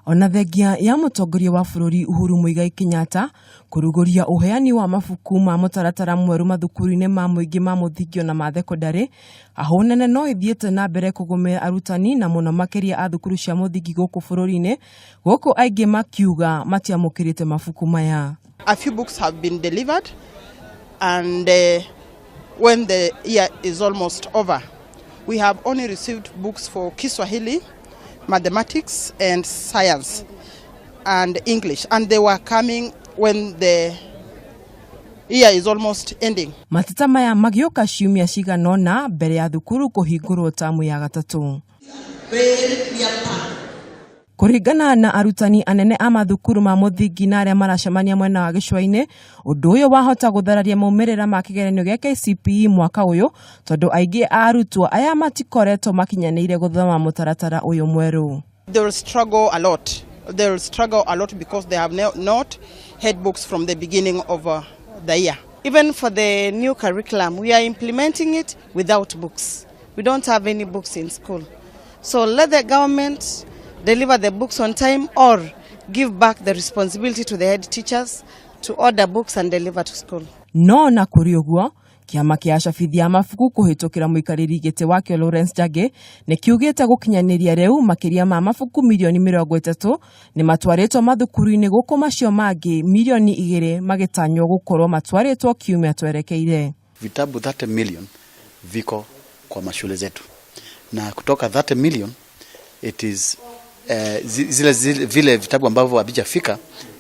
Ona thengia ya mũtongoria wa bũrũri Uhuru Muigai Kenyatta kũrugũria ũheani wa mabuku ma mũtaratara mwerũ mathukuru-inĩ ma mũingĩ ma mũthingi ona ma thekondarĩ, hahũ nene no ĩthiĩte na mbere kũgũmĩra arutani na mũno makĩria a thukuru cia mũthingi gũkũ bũrũri-inĩ, gũkũ aingĩ makiuga matiamũkĩrĩte mabuku maya. A few books have been delivered and when the year is almost over, we have only received books for Kiswahili, mathematics and science and English, and they were coming when the year is almost ending. Mateta maya magĩũka ciumia cigana ũna mbere ya thukuru kũhingũrwo tamu ya gatatũ. Kũringana na arutani anene a mathukuru ma mũthingi na arĩa maracemania mwena wa gĩcũa-inĩ, ũndũ ũyũ wahota gũthararia maumĩrĩra ma kĩgeranio gĩa KCPE mwaka ũyũ tondũ aingĩ a arutwo aya matikoretwo makinyanĩire gũthoma mũtaratara ũyũ mwerũ. They will struggle a lot. They will struggle a lot because they have not had books from the beginning of the year. Even for the new curriculum, we are implementing it without books. We don't have any books in school. So let the government deliver the books on time or give back the responsibility to the head teachers to order books and deliver to school. No na kũrĩ ũguo, kĩama kĩa acabithia a mabuku kũhĩtũkĩra mũikarĩri gĩtĩ wakĩo Lawrence Njagi nĩ kiugĩte gũkinyanĩria rĩu makĩria ma mabuku mirioni 30 nĩ matwarĩtwo mathukuru-inĩ gũkũ macio mangĩ mirioni 2 magĩtanywo gũkorwo matwarĩtwo kiumia twerekeire. Vitabu 30 million viko kwa mashule zetu, na kutoka 30 million it is zile vile vitabu ambavyo havijafika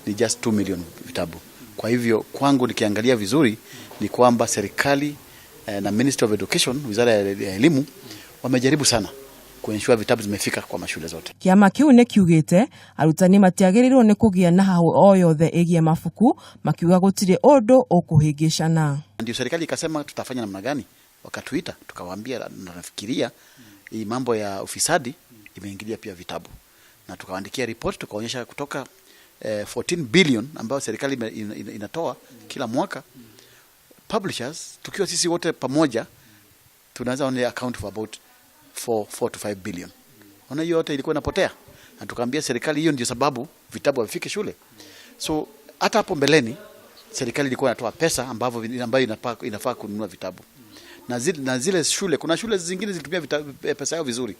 ni just 2 million vitabu. Kwa hivyo kwangu nikiangalia vizuri ni kwamba serikali na Ministry of Education, wizara ya elimu wamejaribu sana kuensure vitabu zimefika kwa mashule zote. Kĩama kĩu nĩ kiugĩte arutani matiagĩrĩirwo nĩ kũgĩa na hahũ o yothe ĩgiĩ mabuku, makiuga gũtirĩ ũndũ ũkũhĩngĩcana. Ndio serikali ikasema tutafanya namna gani, wakatuita tukawaambia, na nafikiria hii mambo ya ufisadi imeingilia pia vitabu, na tukawaandikia report tukaonyesha kutoka 14 billion ambayo serikali inatoa kila mwaka, publishers tukiwa sisi wote pamoja tunaweza only account for about 4 to 5 billion. Ona hiyo yote ilikuwa inapotea, na tukaambia serikali hiyo ndio sababu vitabu havifiki shule. So hata hapo mbeleni serikali ilikuwa inatoa pesa ambayo inafaa kununua vitabu na zile shule, kuna shule zingine zilitumia pesa yao vizuri.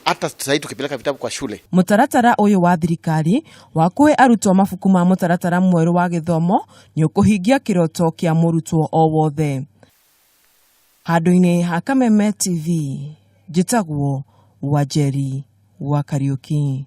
Hata sasa hivi tukipeleka vitabu kwa shule. Mũtaratara ũyũ wa thirikari wa kũhe arutwo mabuku ma mũtaratara mwerũ wa gĩthomo nĩ ũkũhingia kĩroto kĩa mũrutwo o wothe. Handũ-inĩ ha Kameme TV, njĩtagwo Wanjeri wa Kariũki.